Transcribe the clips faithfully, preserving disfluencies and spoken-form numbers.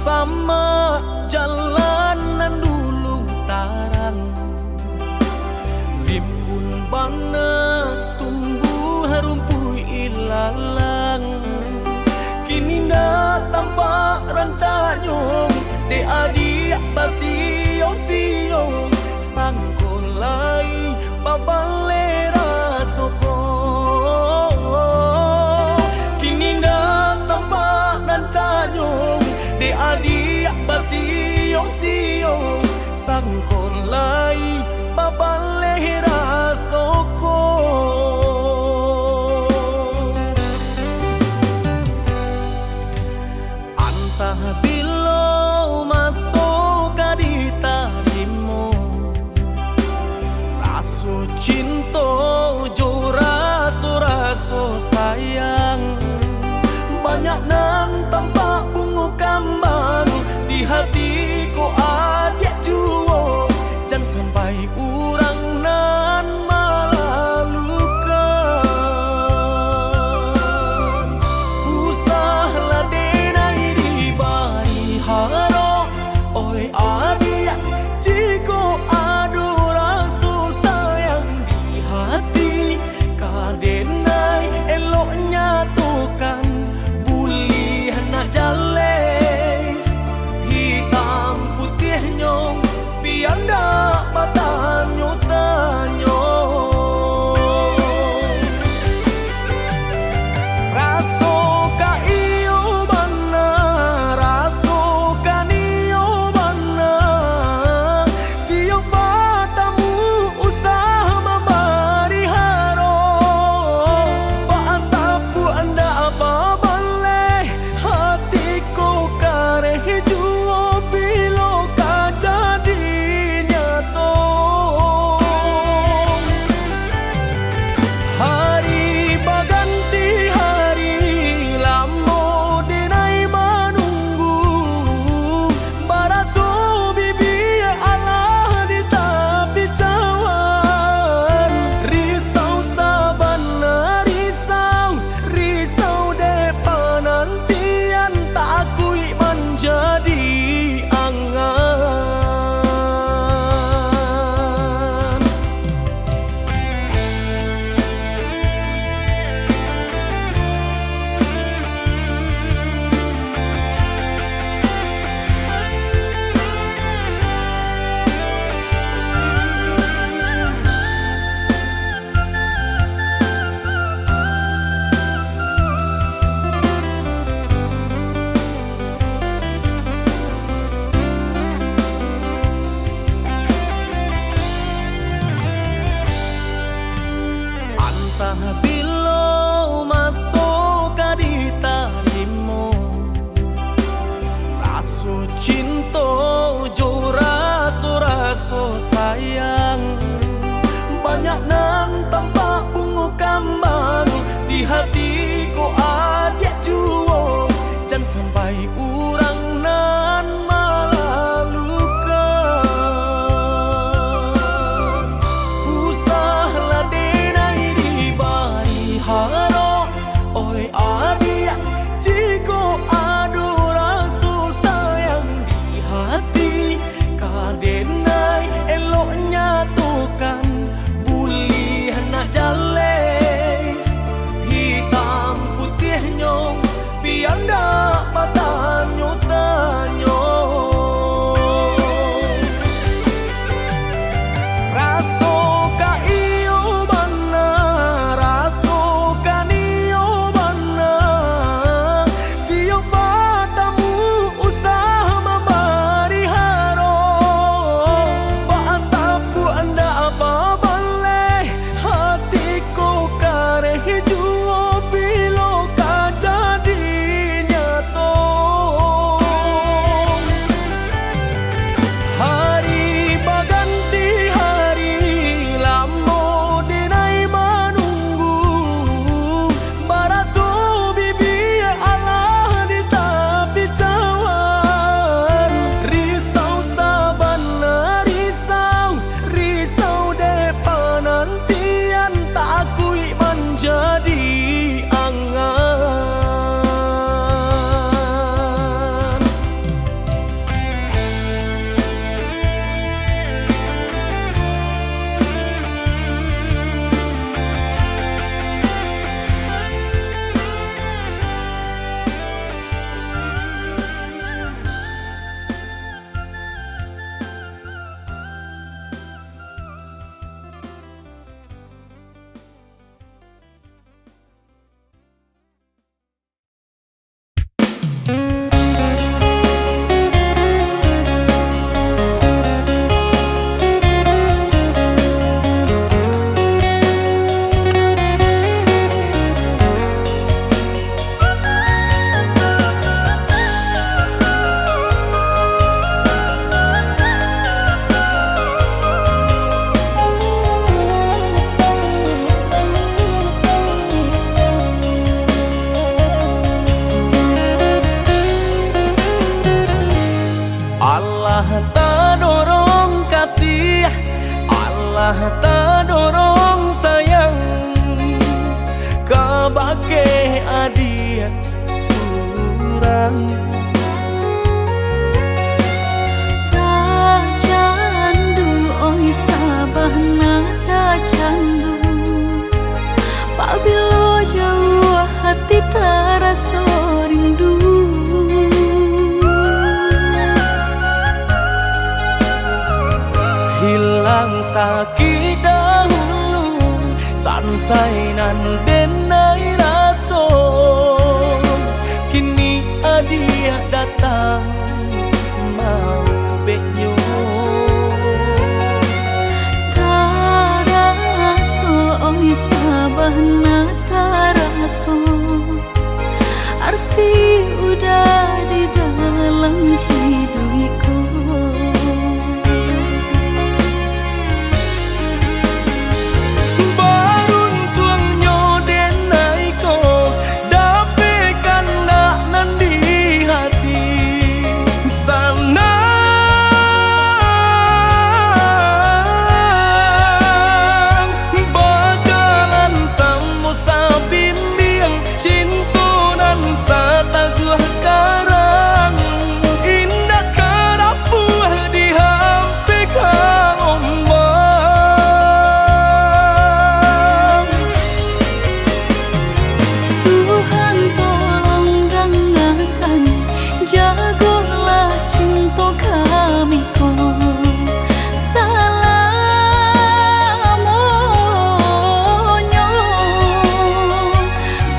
Samak jalan nan dulu tarang, rimbun bana tumbuah rumpuik ilalang. Kini ndak tampak rancaknyo, dek adiak basio-sio, sangko lai babaleh raso ko. Kini ndak tampak rancaknyo, dek adiak basio-sio, sangko lai babaleh raso ko. Antah bilo maso ka ditarimo, raso cinto jo raso-raso sayang. Banyak nan tampak bungo kambang di hati ko adiak juo, jan sampai urang nan malalukan. Usahlah denai dibari harok, oi adiak, jikok ado raso sayang di hati, ka denai elok nyatokan, buliah nak jaleh hitam putiahnyo, bia ndak batanyo-tanyo. Raso ka iyo bana, raso ka nio bana, tiok batamu usah mambari harok. Baa tapuak ndak babaleh, hati ko kareh juo bilo ka jadi nyato. Hari baganti hari, lamo denai manunggu, baraso bibia alah di tapi cawan. Risau sabana risau, risau dek panantian, takuik manjadi angan. Antah bilo maso ka ditarimo, raso cinto jo raso-raso sayang. Banyak nan tampak bungo kambang di hati ko adiak juo, jan sampai urang nan malalukan. Usahlah denai dibari harok, oi adiak, jikok ado raso sayang di hati, ka denai elok nyatokan, buliah nak jaleh hitam putiahnyo, bia ndak batanyo-tanyo. Raso ka iyo bana, raso ka nio bana, tiok Tadorong sayang kabake adiak surang. Tacandu, oi sabana tacandu, pabilo jauah hati taraso rindu. Hilang sakik dahulu, sansai nan denai raso. Kini adiak datang maubeknyo. Taraso, oi sabana taraso, arti udah di dalam hiduik ko. Baruntuangnyo denai ko, dapek kandak nan di hati. Sanang bajalan samo sabimbiang, cinto nan sataguah karang, indak ka rapuah dihampek ka ombak. Tuhan tolong dangakan, jagolah cinto kami ko salamonyo,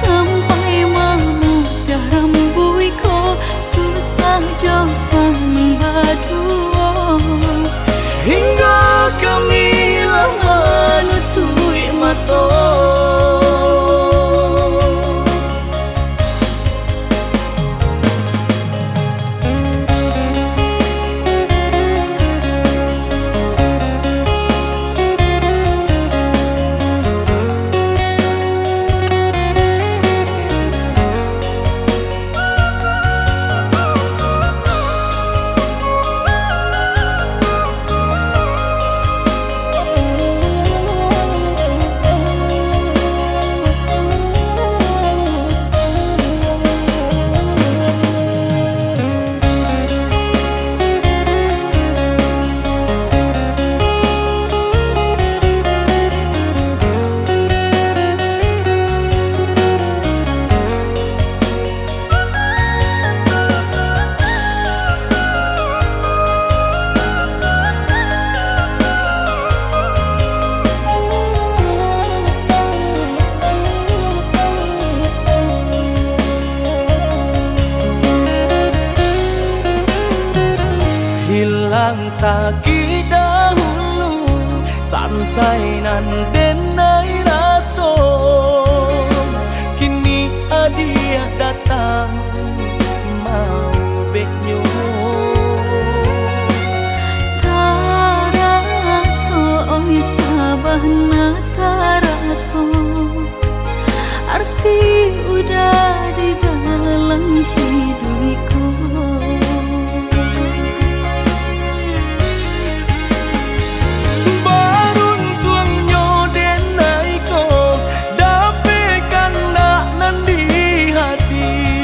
sampai mamudah rambuik ko, susah jo sanang baduo, hinggo kami lah manutuik mato. Hilang sakik dahulu, sansai nan denai raso. Kini adiak datang maubeknyo. Taraso, oi sabana taraso, arti udah di dalam hiduik ko. Baruntuangnyo denai ko, dapek kandak nan di hati.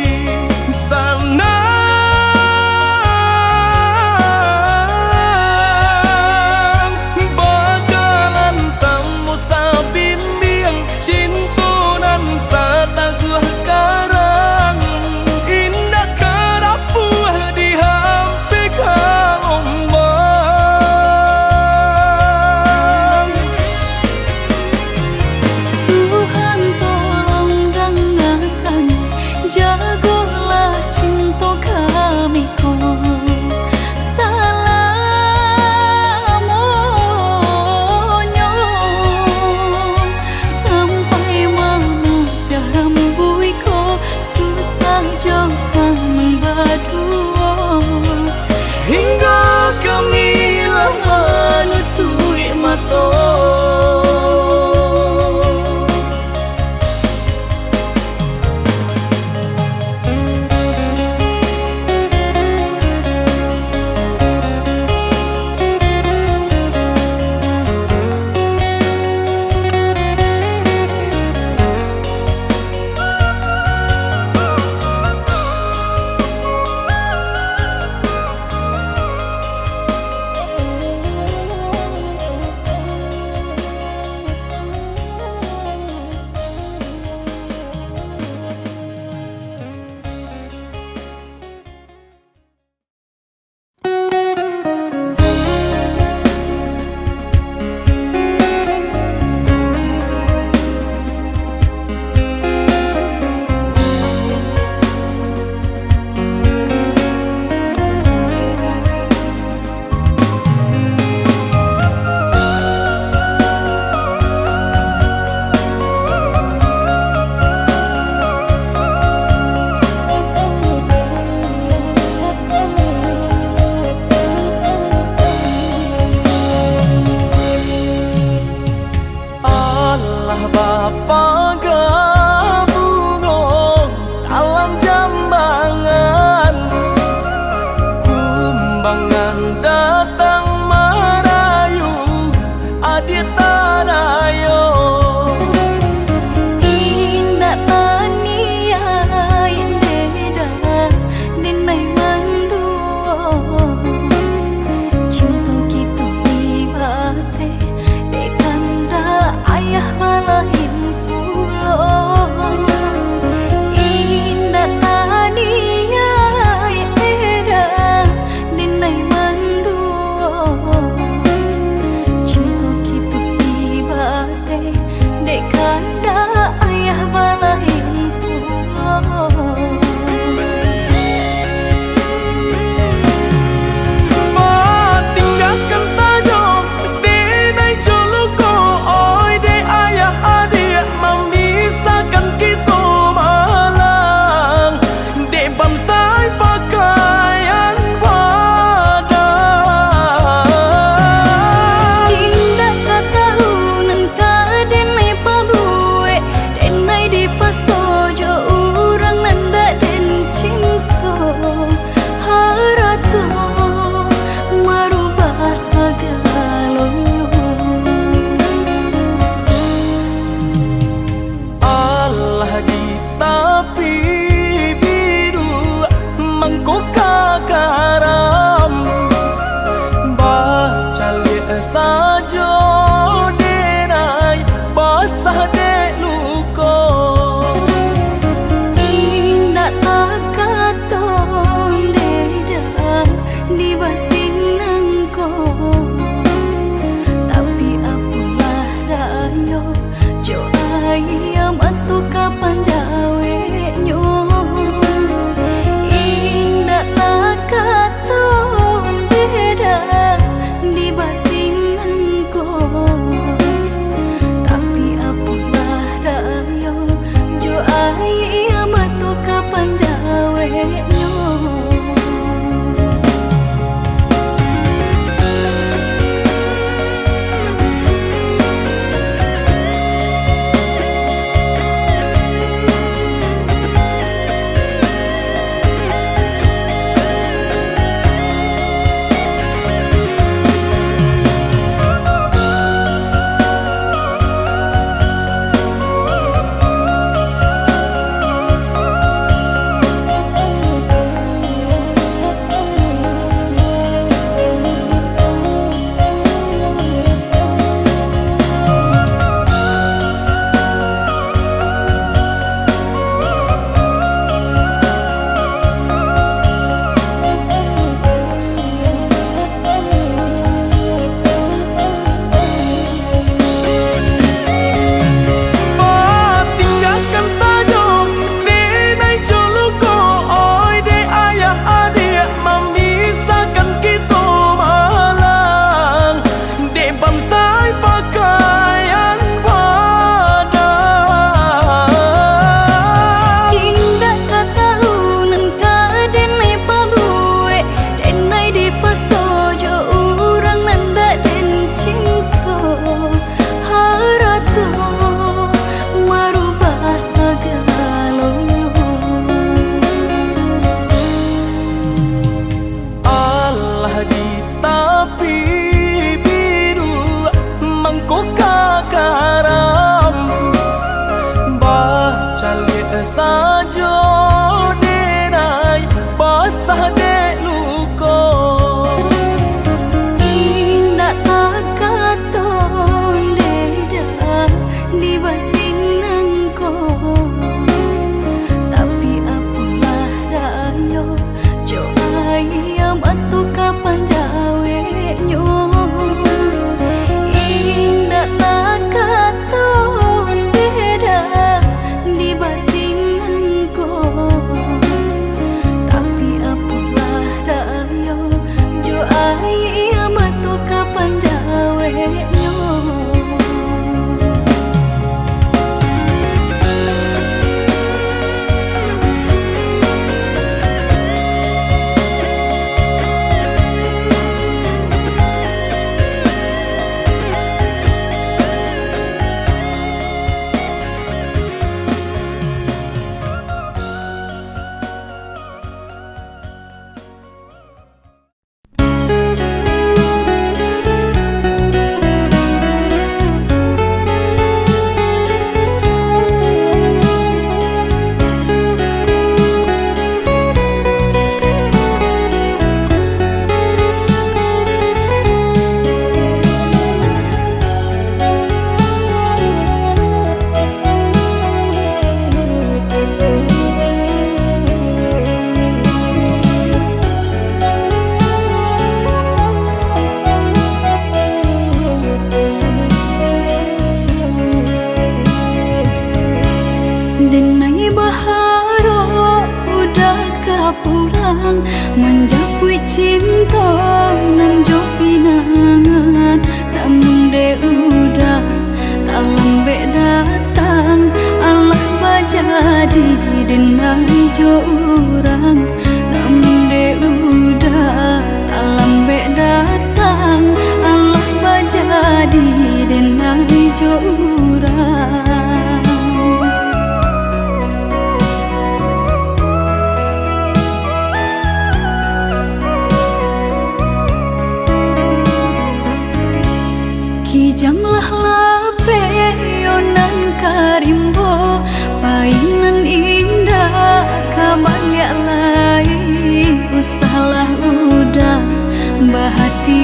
Bahati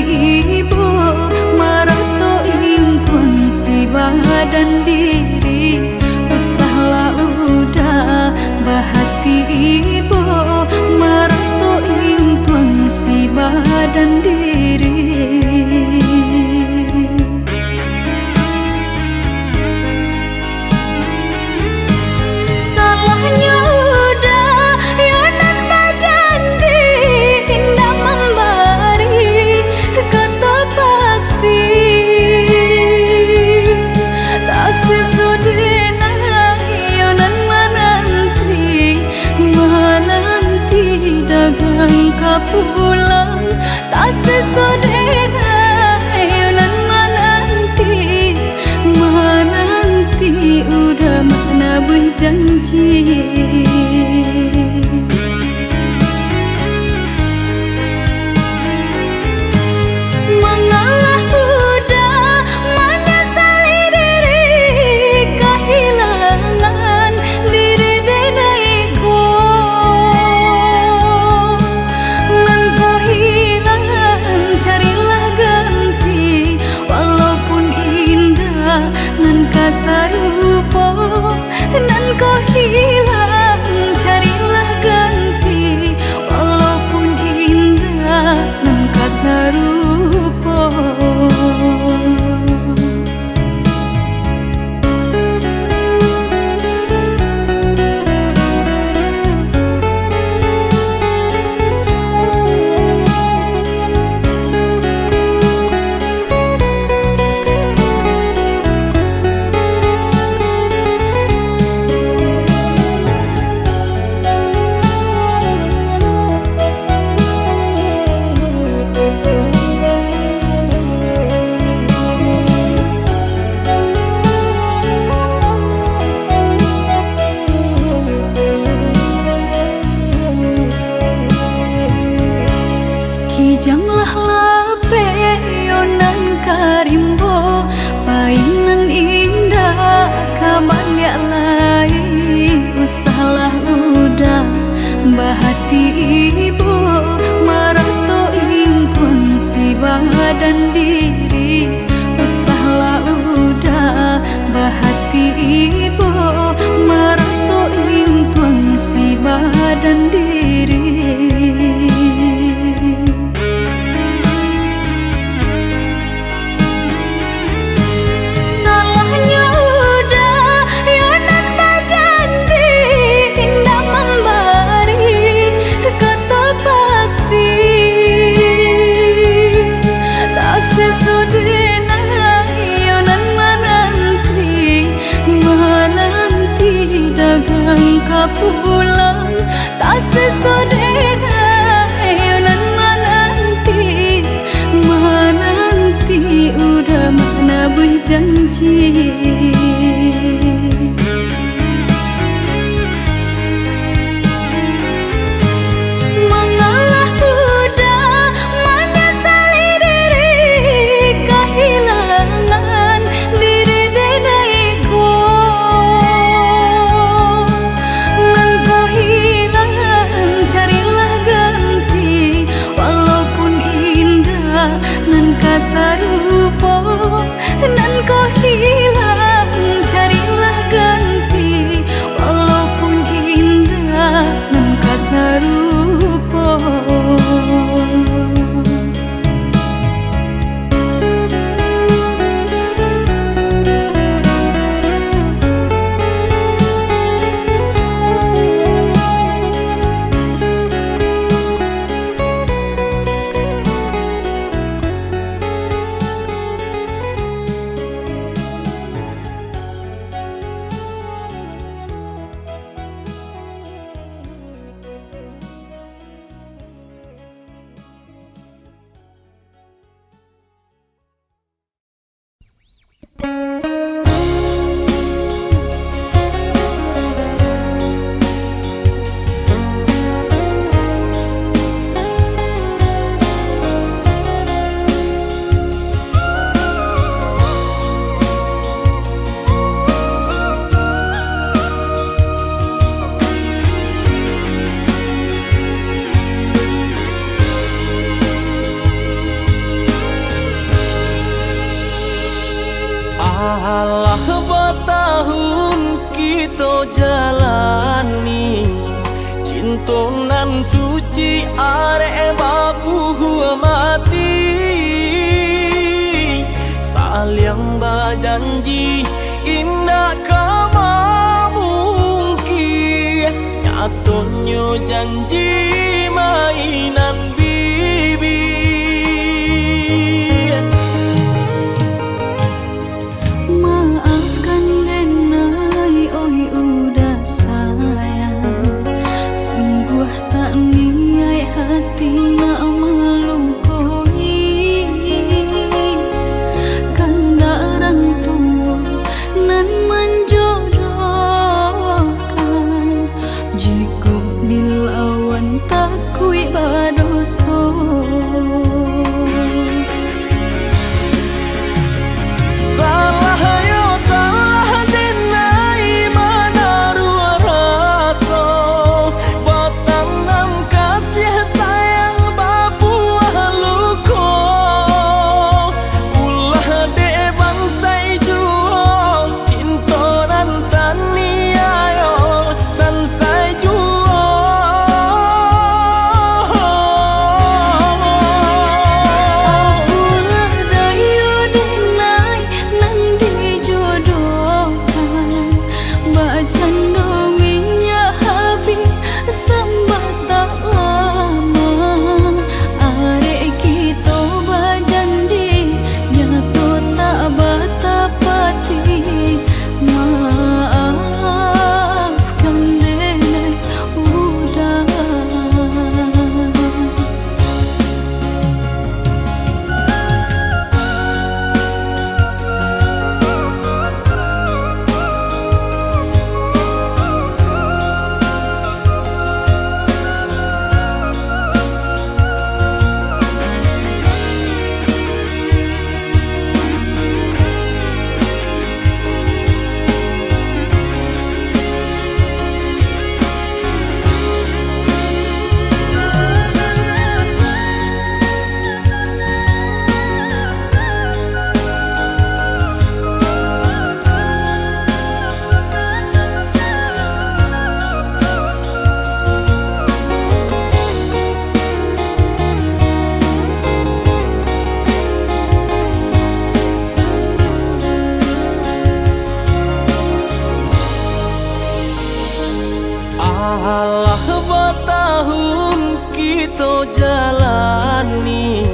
ibo, marato intuang si badan diri. Usahlah uda, bahati ibo, marato intuang si badan diri. Salahnyo uda, yo nan bajanji indak mambari kato pasti. Taseso dek nah, yo nan mananti, mananti dagang ka pulang. Taseso dek nah, yo nan mananti, mananti uda manabuih janji. Mangalah uda manyasali diri, kahilangan diri denai ko. Nan ko hilang, carilah ganti, walaupun indak nan ka sarupo. Nan ko hilang, carilah ganti, walaupun indak nan ka sarupo. Kijanglah lapeh, yo nan ka rimbo, painan indak ka baliak lai. Usahlah uda, bahati ibo, marato intuang si badan diri. Usahlah uda, bahati ibo, marato intuang si badan diri. Salahnyo uda, yo nan bajanji indak mambari kato pasti. Taseso dek nah, yo nan mananti, mananti dagang ka pulang. Taseso dek nah, yo nan mananti, mananti uda manabuih janji. Mangalah uda manyasali diri, kahilangan diri denai ko. Nan ko hilang, carilah ganti, walaupun indak nan ka sarupo. Nan ko hilang, kito jalani, cinto nan suci arek babuah mati. Saliang bajanji indak ka mamungkia, nyatonyo janji mainan bibia. Maafkan denai, oi uda sayang, sungguah tak niaik hati nak malukoi. Kandak urang tuo nan manjodohkan, jikok dilawan takuik badoso. Salah yo salah denai manaruah raso, batanam kasiah sayang babuah luko. Ulah dek bansai juo, cinto nan taniayo sansai juo. Apolah dayo denai nan dijodohkan, bak cando minyak habih sambatang lamo. Arek kito bajanji, nyato tak batapati. Maafkan denai uda. Alah batahun kito jalani,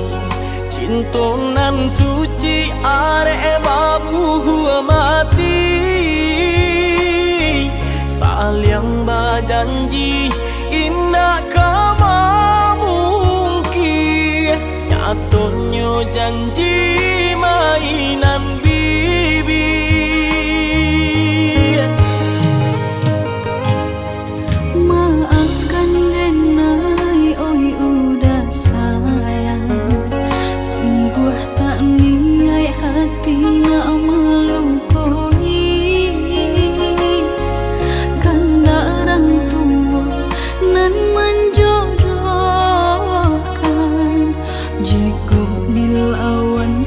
cinto nan suci arek babuah mati. Saliang bajanji indak ka mamungkia, nyatonyo janji mainan bibia. Maafkan denai, oi uda sayang, sungguah tak niaik hati nak malukoi. Kandak urang tuo nan manjodohkan, jikok dilawan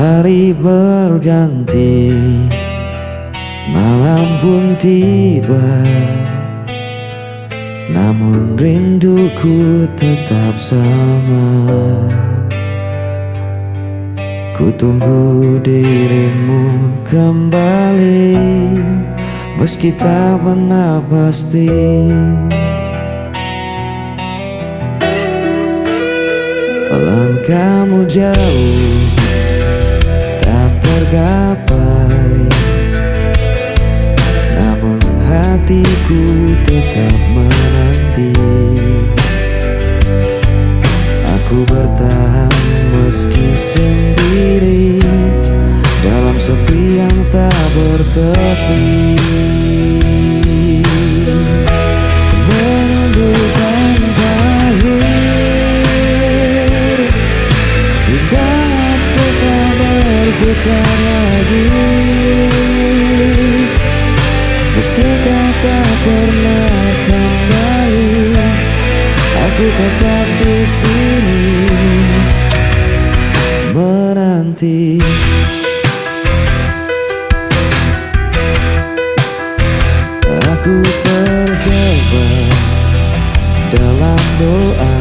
Hari berganti, malam pun tiba, namun rinduku tetap sama. Ku tunggu dirimu kembali, meski tak pernah pasti. Langkahmu jauh, tak tergapai, namun hatiku tetap menanti. Aku bertahan meski sendiri, dalam sepi yang tak bertepi. Menunggu tanpa akhir, hingga waktu tak berputar lagi. Meski kau tak pernah kembali, aku tetap di sini menanti. Aku terjebak dalam doa,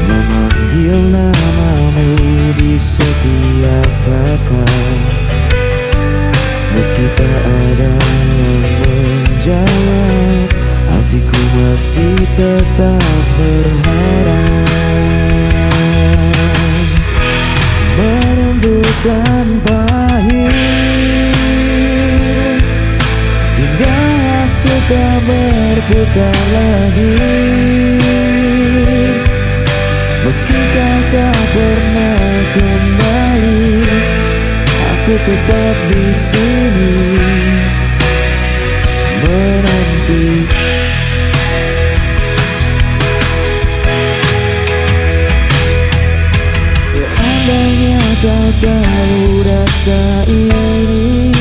memanggil namamu di setiap kata. Meski tak ada yang menjawab, hatiku masih tetap berharap. Menunggu tanpa akhir, hingga waktu tak berputar lagi. Meski kau tak pernah kembali, aku tetap di sini menanti. Seandainya kau tahu rasa ini,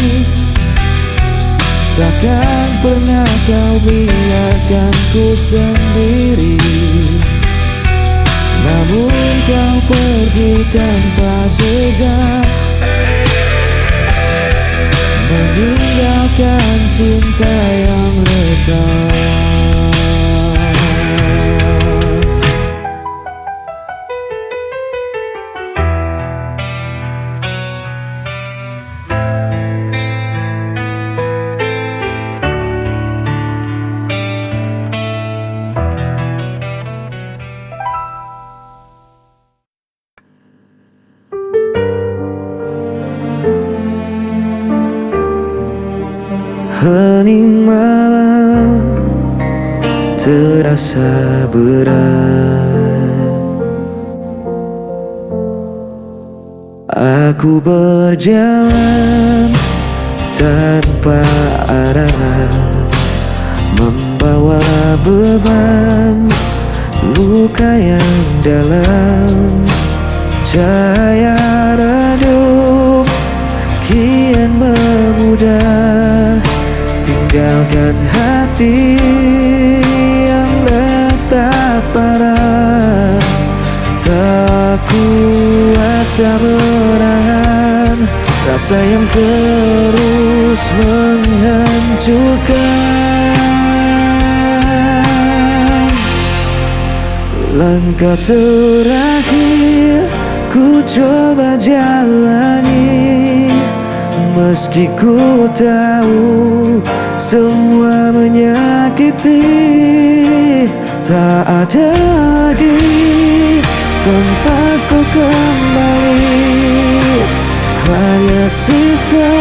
takkan pernah kau biarkan ku sendiri. Namun kau pergi tanpa jejak, meninggalkan cinta yang retak. Hening malam terasa berat. Aku berjalan tanpa arah, membawa beban luka yang dalam. Cahaya redup kian memudah, tinggalkan hati yang retak parah. Tak kuasa menahan rasa yang terus menghancurkan. Langkah terakhir ku coba jalani, meski ku tahu semua menyakiti. Tak ada lagi tempat kau kembali, hanya sisa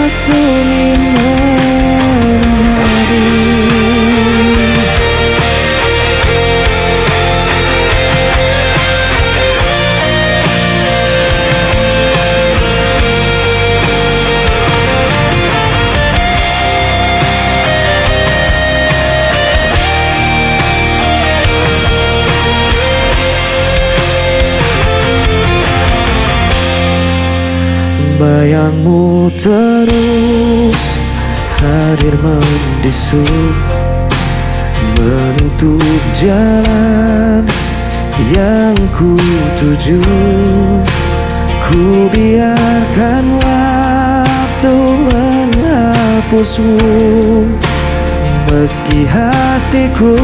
sunyi menemani. Bayangmu terus hadir membisu, menutup jalan Yang ku tuju, ku biarkan waktu menghapusmu. Meski hatiku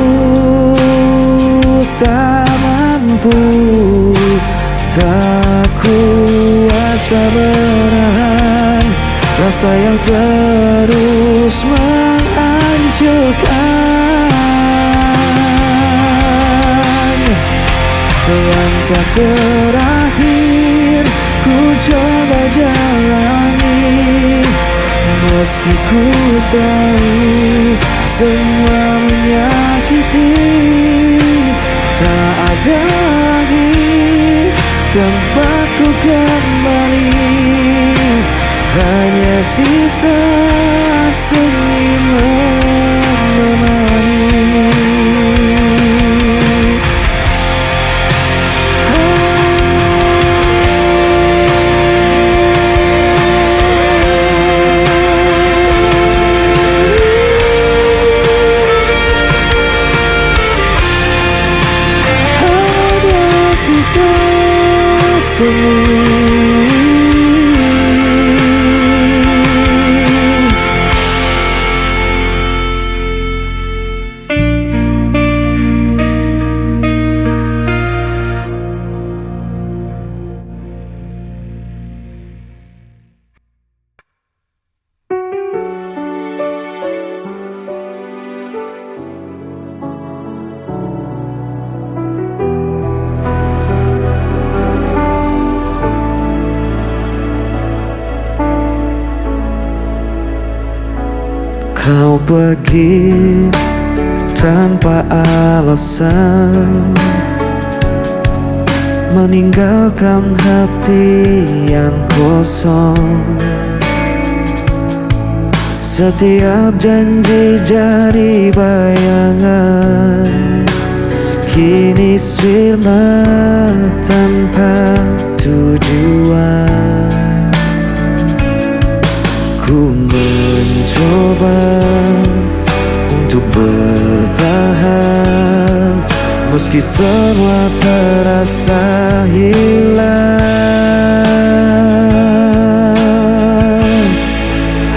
tak mampu, tak kuasa menahan rasa yang terus menghancurkan. Langkah terakhir ku coba jalani, meski ku tahu semua menyakiti. Tak ada lagi tempat ku kembali, hanya sisa sunyi menemani. Hanya sisa sunyi. Kau pergi tanpa alasan, meninggalkan hati yang kosong. Setiap janji jadi bayangan, kini sirna tanpa tujuan. Ku mencoba untuk bertahan, meski semua terasa hilang.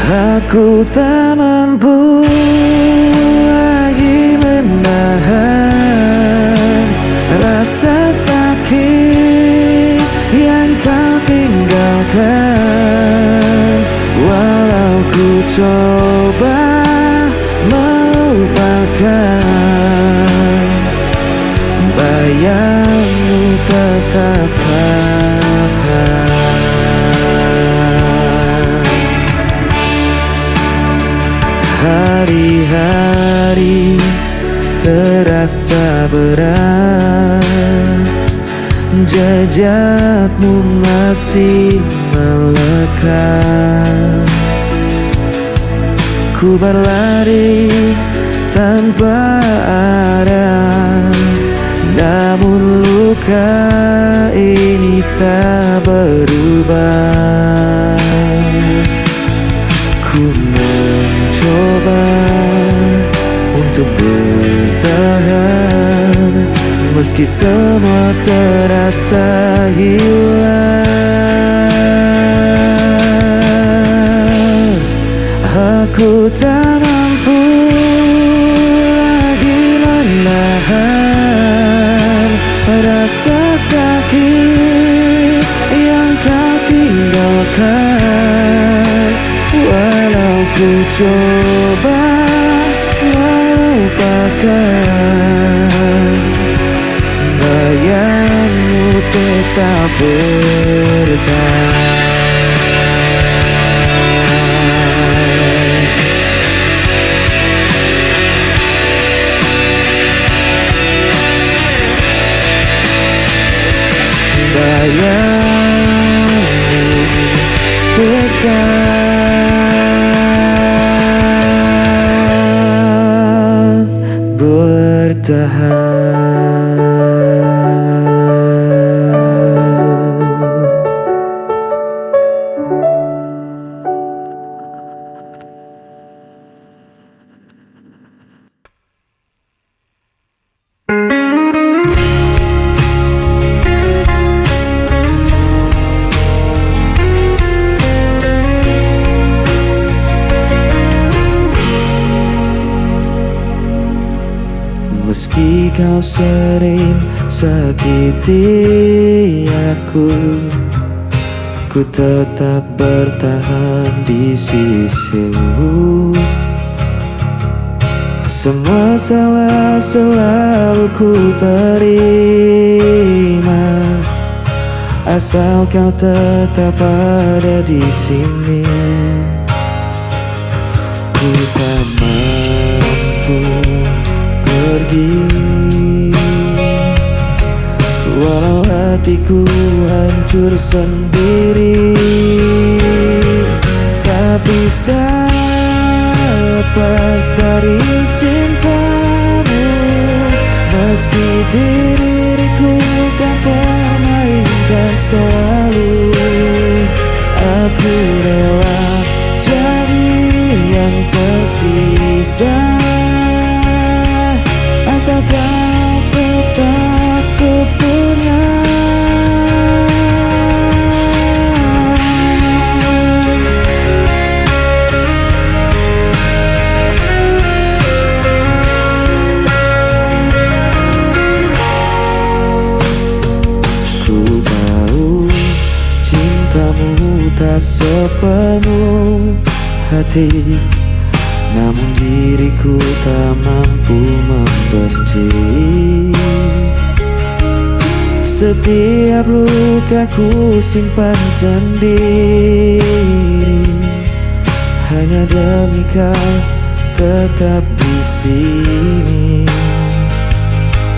Aku tak mampu lagi menahan rasa sakit yang kau tinggalkan. Walau ku coba melupakan, bayangmu tetap ada. Hari-hari terasa berat, jejakmu masih melekat. Ku berlari tanpa arah, namun luka ini tak berubah. Ku mencoba untuk bertahan, meski semua terasa hilang. Aku tak mampu lagi menahan rasa sakit yang kau tinggalkan. Walau ku coba melupakan, bayangmu tetap bertahan. Bayangmu tetap bertahan. Meski kau sering sakiti aku, ku tetap bertahan di sisimu. Semua salah selalu ku terima, asal kau tetap ada di sini. Ku tak mampu pergi, walau hatiku hancur sendiri. Tak bisa lepas dari cintamu, meski diriku kau permainkan selalu. Aku rela jadi yang tersisa, asal kau tetap ku punya. Ku tahu cintamu tak sepenuh hati, namun diriku tak mampu membenci. Setiap luka ku simpan sendiri, hanya demi kau tetap di sini.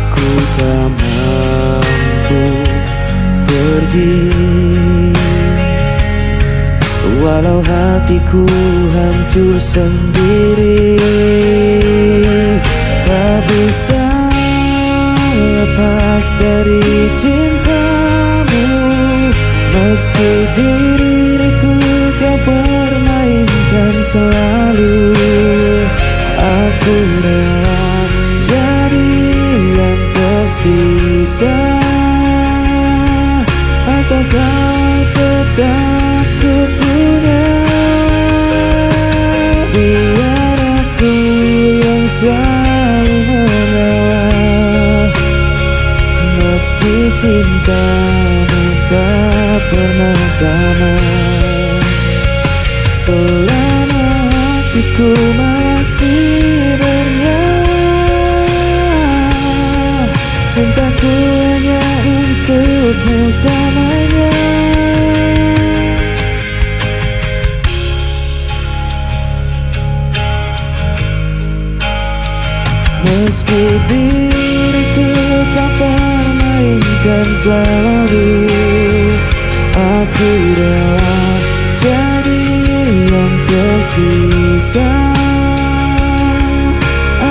Ku tak mampu pergi, walau hatiku hancur sendiri. Tak bisa lepas dari cintamu, meski diriku kau permainkan selalu. Aku rela jadi yang tersisa, asal kau tetap ku punya. Biar aku yang selalu mengalah, meski cintamu tak pernah sama. Selama hatiku masih bernyawa, cintaku hanya untukmu selamanya. Meski diriku kau permainkan selalu, aku rela jadi yang tersisa,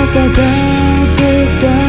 asal kau tetap